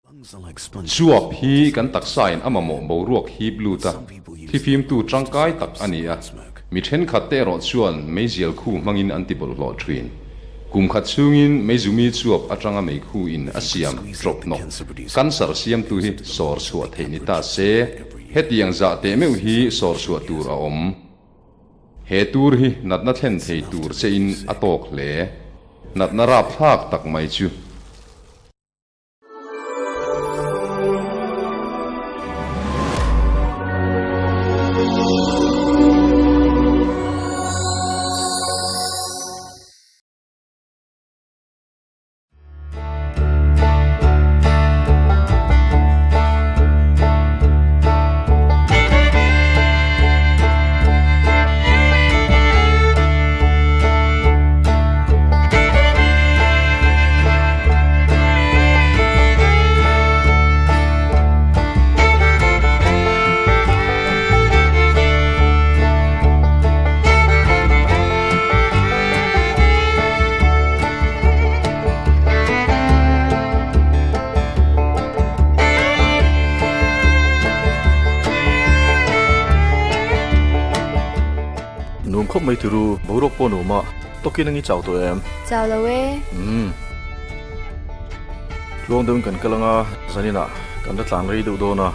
Chuap hi kan taksain a mamawh boruak hip lut a, thifimtu tangkai tak a ni a. Mi thenkhat te erawh chuan meizial khu hmangin an ti bawlhhlawh thin. Kum khat chhungin meizumi chuap atanga meikhu in a siam ṭawp hnawk cancer siamtu hi sawr chhuah theih ni ta se, hetiang zah teh meuh hi sawr chhuah tur a awm. He tur hi natna thlen thei tur che in a tawk hle. Natna rapthlak tak mai chu. Nuam khawp mai turu, boruak pawh nuam a, tawkin ang i chau tawh em? Chau lo e. Umm. Tluang deuhin kan kal anga zaninah kan la tlan rei deuh dawn a,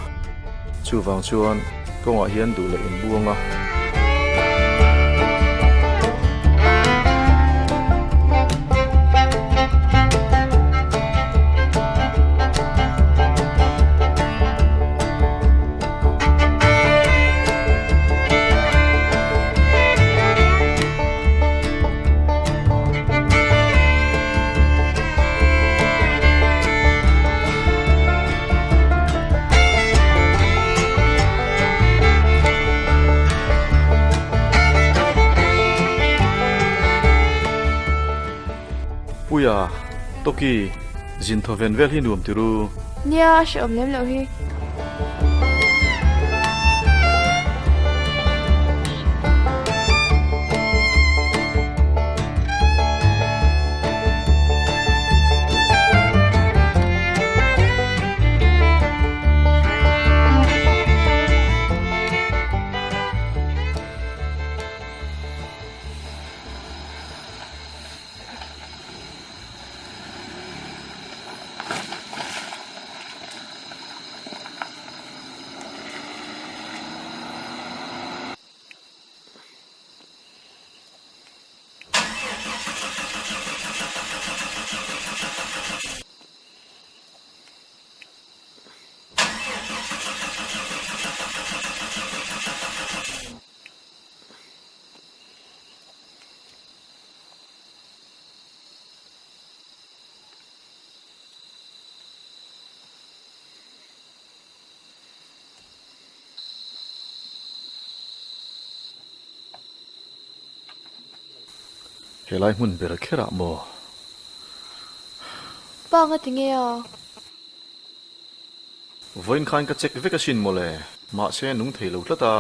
chuvang chuan kawngah hian duh leh inbuang a. Puia, Toki, zin thaw ven vel hi nuam ti ru. Nia, a hrehawm lem loh hi. Helai hmun ber kherah maw? Pa nga ti nge a? Vawiin khan ka check vek asin mawle, mahse nung thei lo tlat a.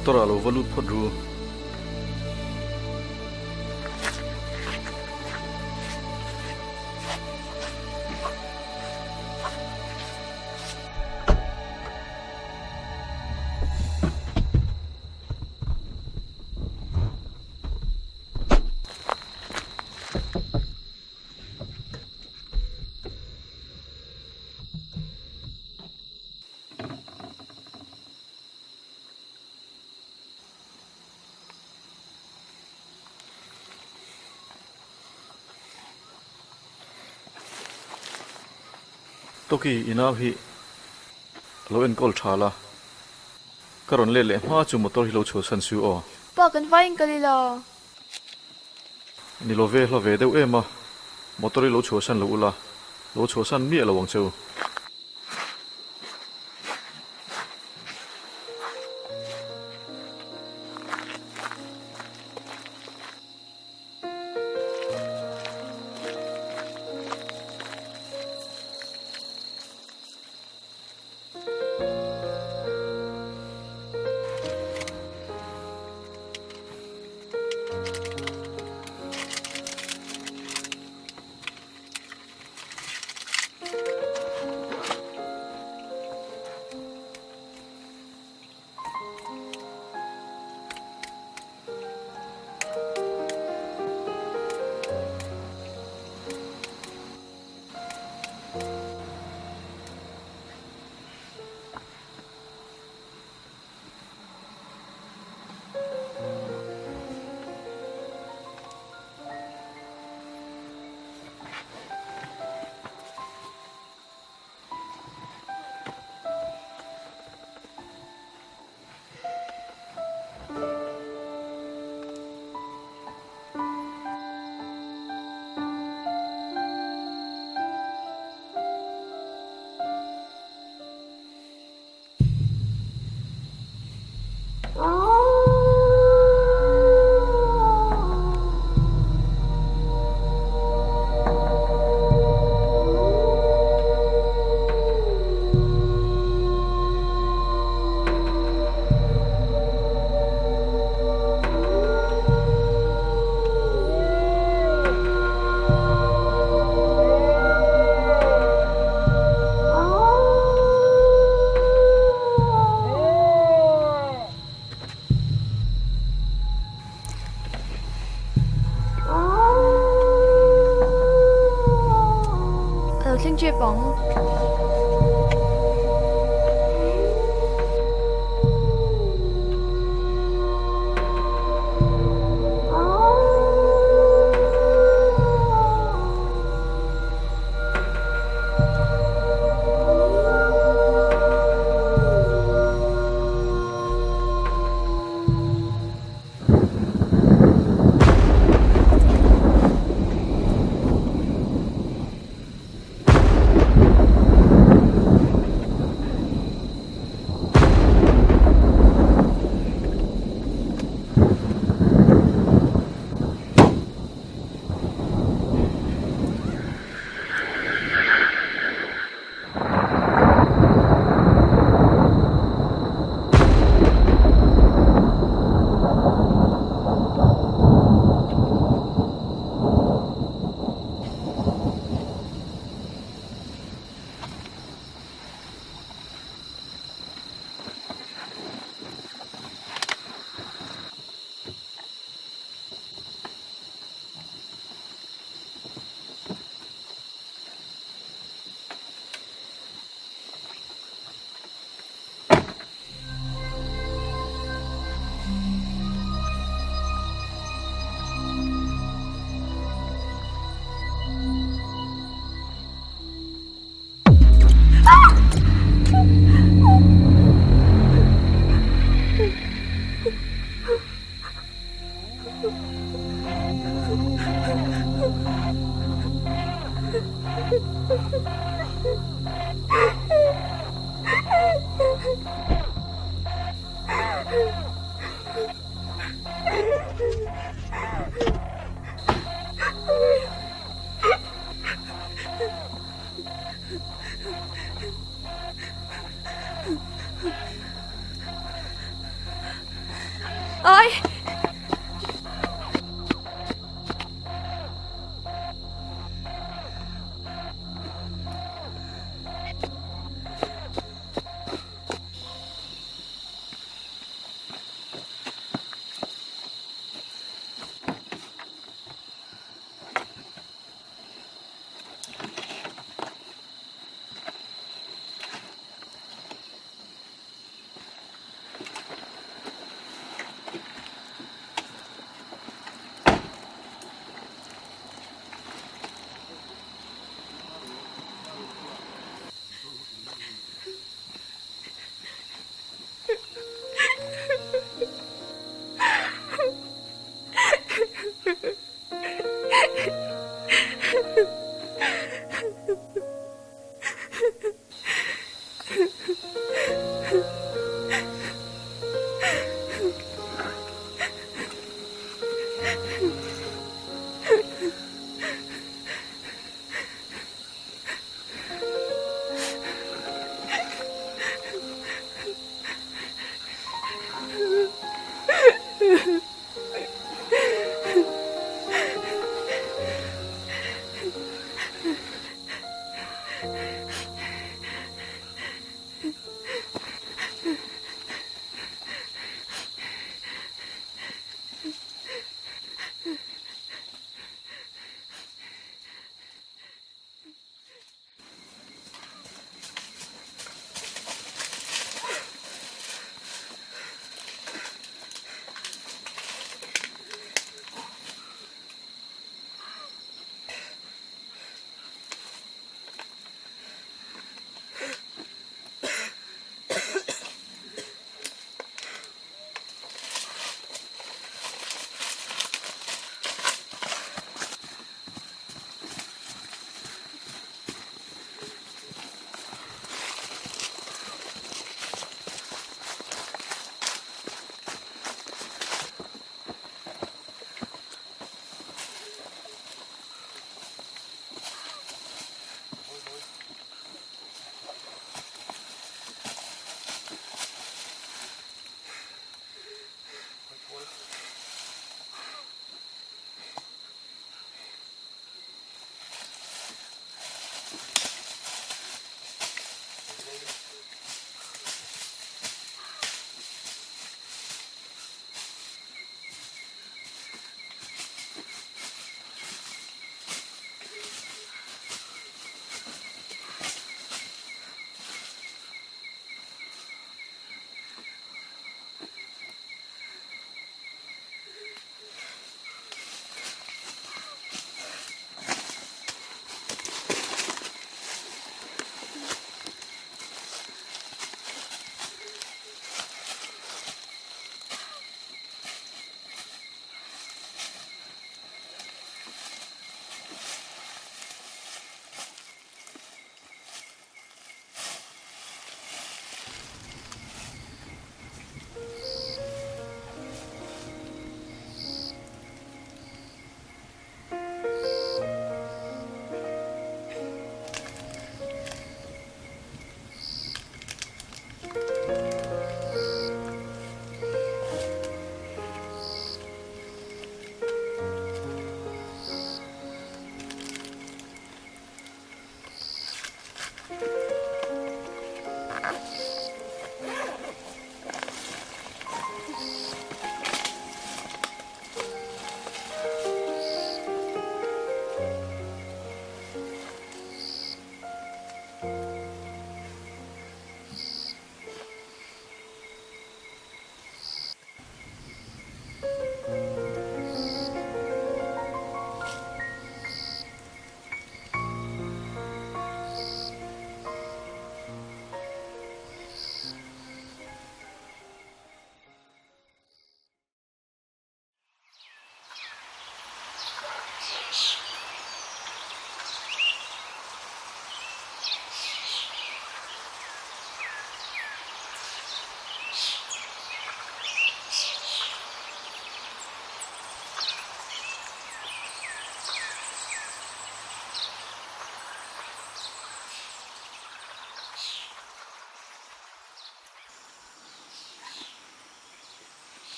Motor ah lo va lut phawt ru. Toki i nau hi lo enkawl tha la, ka rawn let leh hma chu motor hi lo chhuahsan su aw. Pa kan vaiin kal ila. Ni lo ve hla ve deuh em a, motor hi lo chhuahsan lo ula, lo chhuahsan miah lo ang che u. Ai!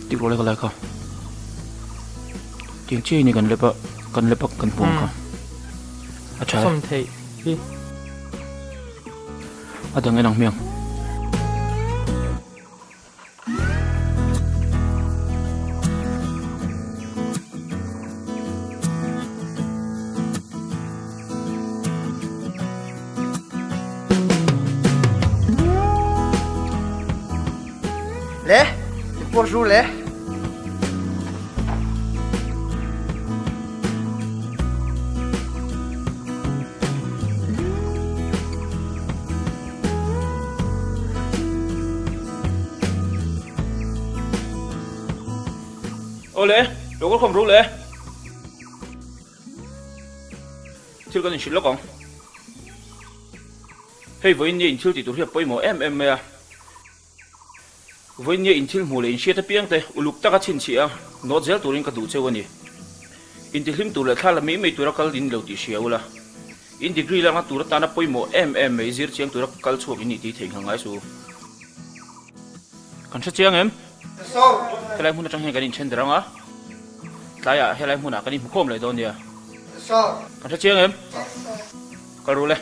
Tik rawh le ka lai kha. Tiang chiah in kan lep a, kan lep a kan hmuh ang kha. A tha e. Sawm theih hi. A dang en ang hmiang. Le, i post ru le. Awle, lo kal khawm ru le. Thil kan inhrilh lawk ang. Hei vawiin nia inthil tih tur hi a pawimawh em em mai a. Vawiin nia inthil hmuh leh inhriat apiang te uluk taka chhinchhiah a, nawt zel turin ka duh cheu a ni. Intihlim tur leh thla la mai mai tura kal in lo tih hria ula. In degree lakna tur atana pawimawh em em mai zir chiang tura kal chhuak in nih tih theihnghilh ngai su. Kan hre chiang em? Helai hmun atang hian kan inthen der ang a, tlaiah helai hmunah kan inhmukhawm leh dawn nia. Kan hre chiang em? Kal ru le.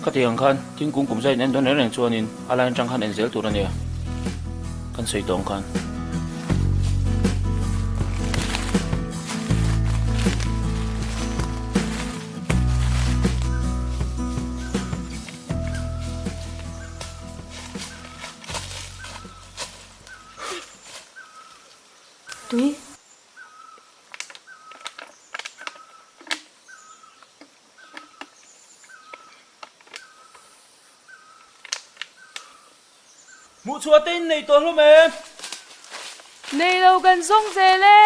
Khati ang khan thingkung kum zai in en dawn reng reng chuanin a line atang khan en zel tur a nia kan sawi tawng khan. Tui. Hmuh chhuah te in nei tawh hlawm em? Nei lo kan zawng zel e.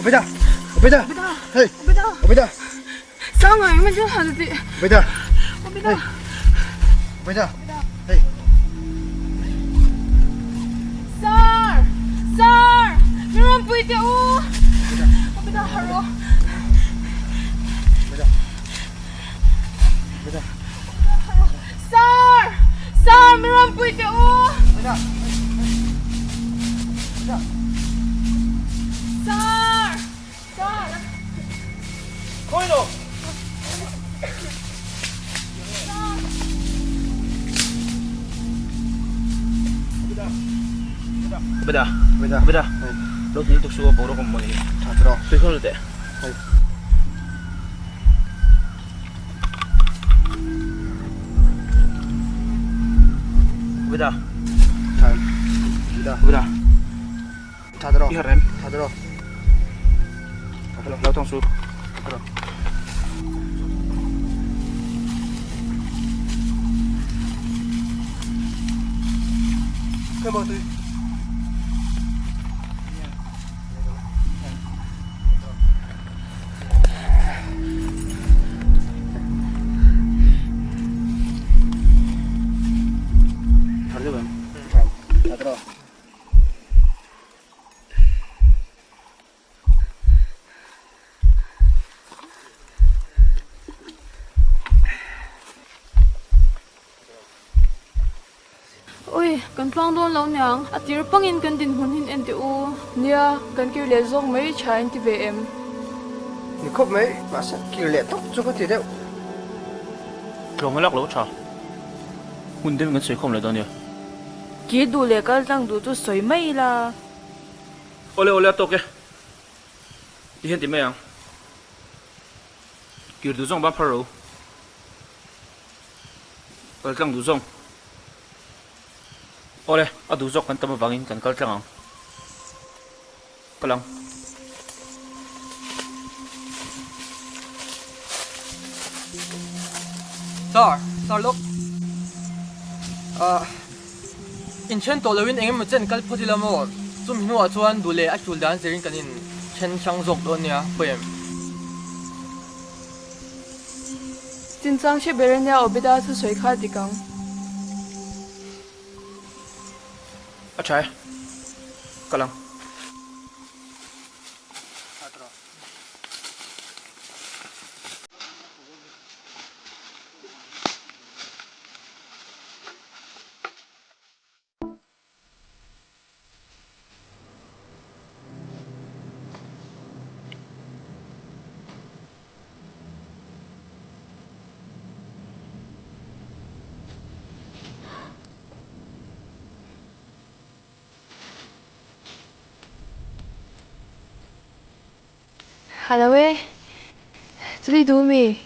Obeda! Obeda! Hey! Obeda! Obeda! Sanga engemaw thil han tih. Obeda! Obeda! Hey! Obeda! Hey! Sir! Sir! Mi rawn pui teh u! Obeda harh rawh. Obeda! Obeda! Sir! Sir! Mi rawn pui teh u! Obeda! Obeda! Sir! Sir! Khawi lo! Obeda! Obeda! Obeda! Lo hnial tuk suh a boruak awm maw ni hi. Tha tawh rawh. Tui khawl teh. Hei. Obeda! Tha. Obeda! Obeda! Tha tawh rawh. I harh em? Tha tawh rawh. Tha tawh rawh. Lo tawng suh. Tha tawh rawh. Come on, tui. Tha deuh em? Tha. Tha tawh rawh. Ui, kan tluang dawn lo niang, a tir pangin kan dinhmun hin en teh u. Nia, kan kir leh zawk mai tha in ti ve em? Ni khawp mai, mahse kir leh tawp chu ka ti deuh. Tlawng a lak lo tha. Hmun deuhin kan sawi khawm leh dawn nia. Kir duh leh kal tlang duh chu sawi mai ila. Awle awle a tawk e. Ti hian ti mai ang. Kir duh zawng ban phar ro. Kal tlang duh zawng. Awle, a duh zawk kan tam avangin kan kal tlang ang. Kal ang. Sir, sir lawk. Ah, inthen tawh loin eng emaw chen kal phawt ila maw? Chumi hnuah chuan duh leh a tul dan zirin kan inthen hrang zawk dawn nia, pawi em? Chinchang hre ber ania Obeda thusawi kha dik ang. A tha e, kal ang. Hello e, chuli duh mi?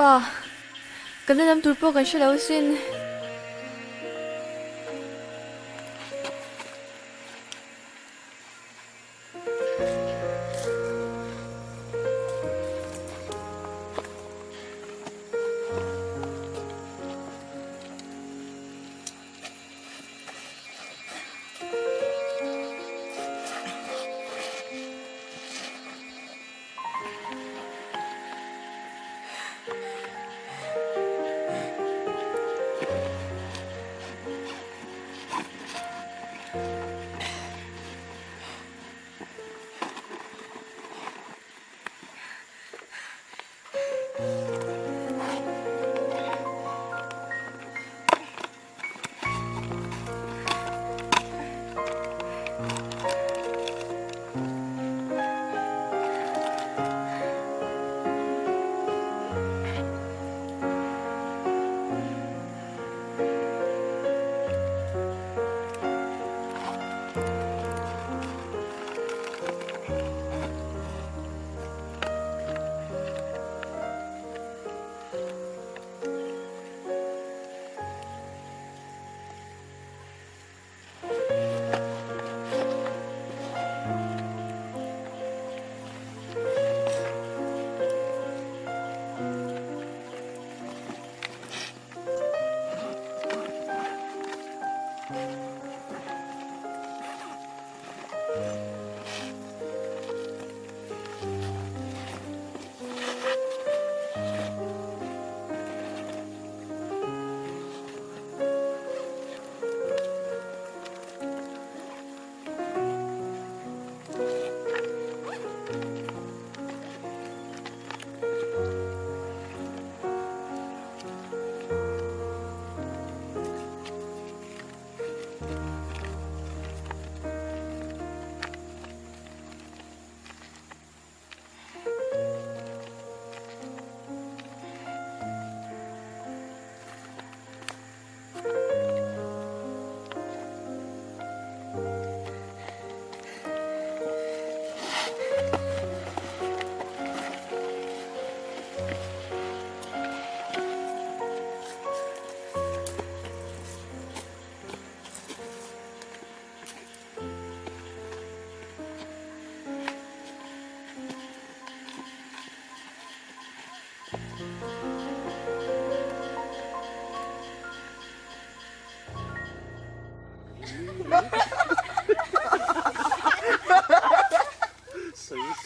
Pa, kan la lam tur pawh kan hre lo sin.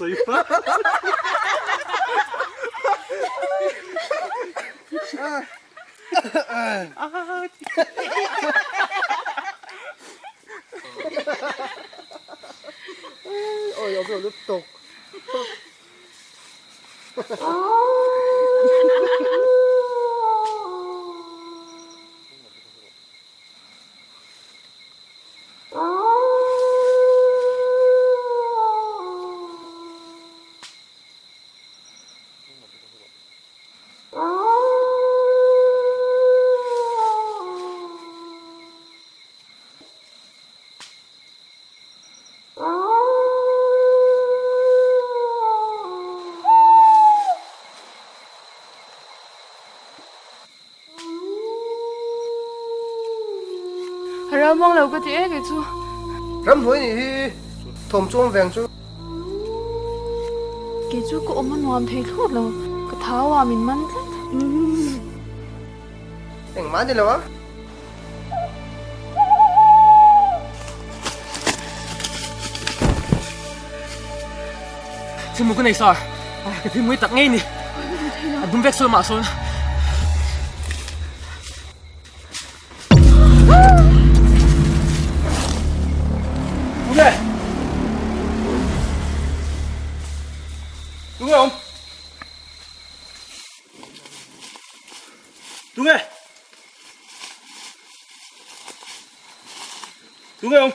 sawi fak. Oi, awm lo lutuk. Ram vang lo ka ti e kei chu. Ramhnuai nih hi thawm chuang veng chu. Kei chu ka awm a nuam thei thlawt lo, ka thau ah min man tlat. Engmah a ni lo a. Thil mu ka nei sar, ka thil mui tak ngei ni. A dum vek sawn mah sawn. Tunge? Tunge awm? Tunge? Tunge awm?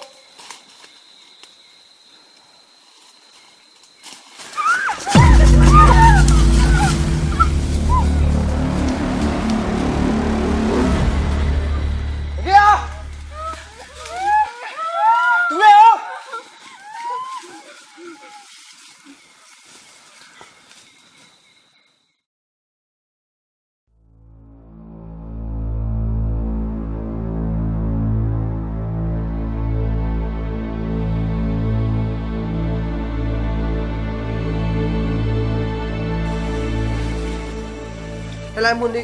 Helai hmun hi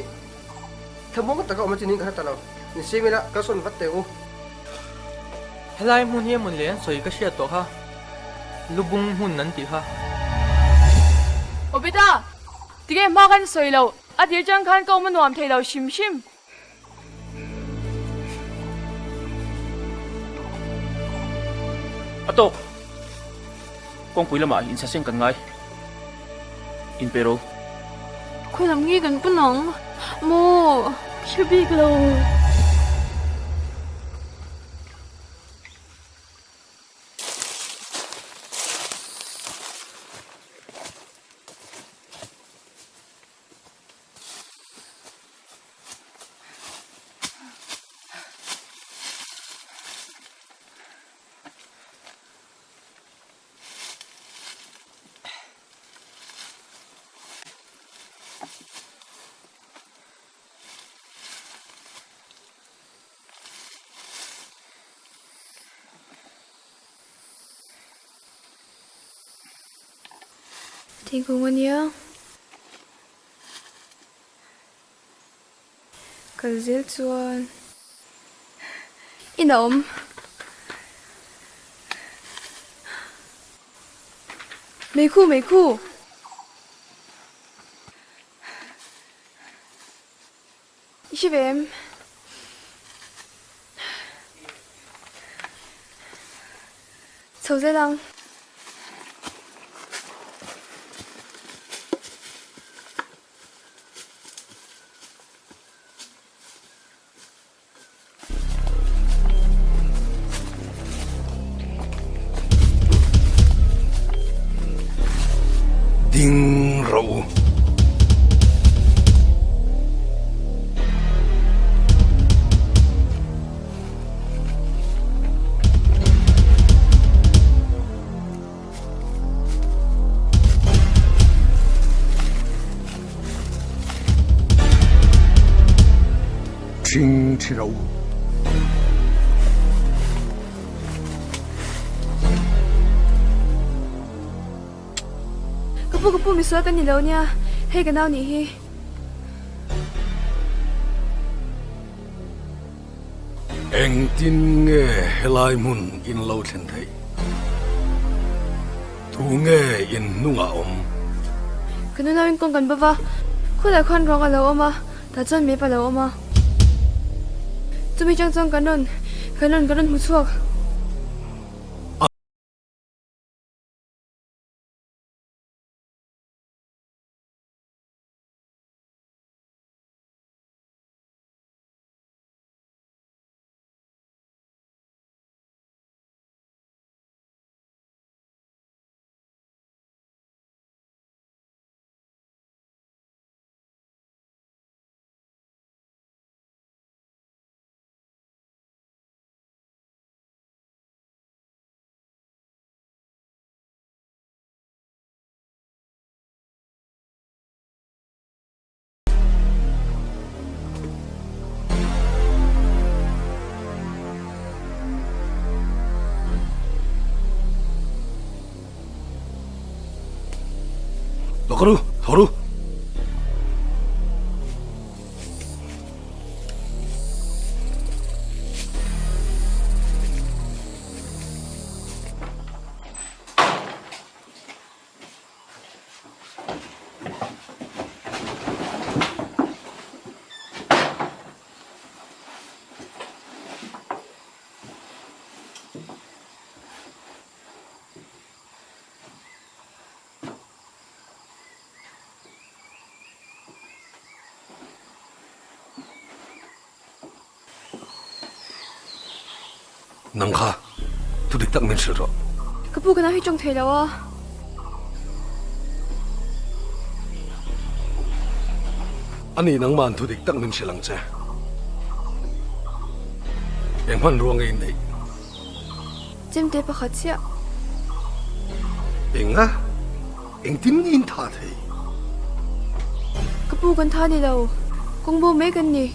thlamuang taka awm a chi niin ka hre ta lo. Insiam ila ka sawn vat teh u. Helai hmun hi emaw leh an sawi ka hriat tawh kha, lubung hmun an tih kha. Obita! Tige hma khan sawi lo, a tir chang khan ka awm a nuam thei lo hrim hrim. A tawk! Kawngpui lamah insaseng kan ngai. Inpe ro. Khawi lam nge kan pun ang? Maw? Ka hre bik lo. Thingkung a nia. Kal zel chuan in a awm. Meikhu meikhu! I hre ve em? Chho zel ang. Ding rawh u. Ṭhing ṭhi rawh u. Ka pu ka pu misual ka ni lo nia, hei ka nau nih hi. Engtin nge helai hmun in lo thlen theih? Tu nge in hnungah awm? Ka nunauin kawng kan bava, khulai khuan ruang a lo awm a, tah chuan map a lo awm a. Chumi chang chuan kan rawn, kan rawn, kan rawn hmu chhuak. Lo kal u, tho ru. Nang kha thu dik tak min hrilh rawh. Ka pu ka nau hi tawng thei lo a. A nih nangma'n thu dik tak min hrilh ang che. Eng hmanrua nge in neih? Chemte pakhat chiah. Eng a? Engtin nge in tha thei? Ka pu kan tha ni lo. Kawng bo mai kan ni.